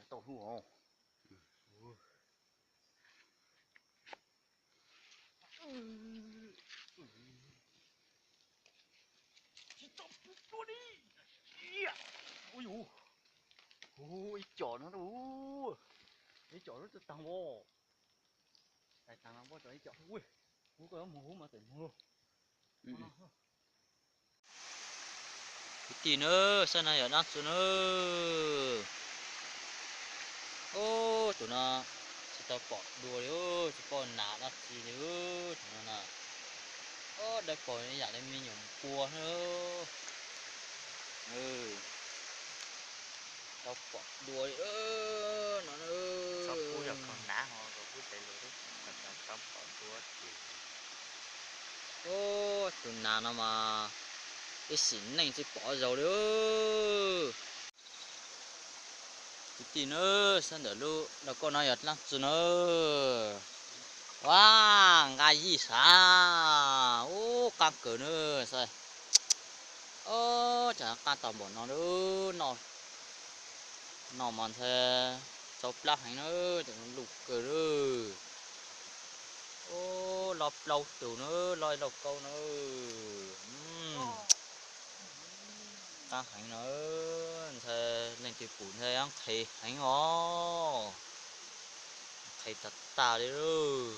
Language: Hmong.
Tau hlub os. Tsis tau pub dua li. Ua, ib co no, ib co no tag vos. Tais tag no muab tso ib co. Ua, kuv koj yuav mus hub mas tes mus. Kwv tij na, sab no yog dab tsi na? Ub, tus no tsis tau pom dua li, tsis paub nas dab tsi li tus no na. Ub, dawb paug ib yam li me nyuam npua na. Tau pom dua li no. Ub, tus nas no mas ib sim neej tsis pom zaus li. Kwv tij na, sab ntawm lub lauj kaub no yog dlaab tsi na? Ua, nqaa yij sav, ub, qaab kawg na. Saib, ub, cas qaab tau npaum no, noj mas ntshai tsau plab heev na, cov lug kawg lawm. Ub, loj plaub tug na, loj ib lauj kaub na. Qaab heev no, ntshai leej twg pum ntshai nqhis heev os. Nqhis tag tag li lawm.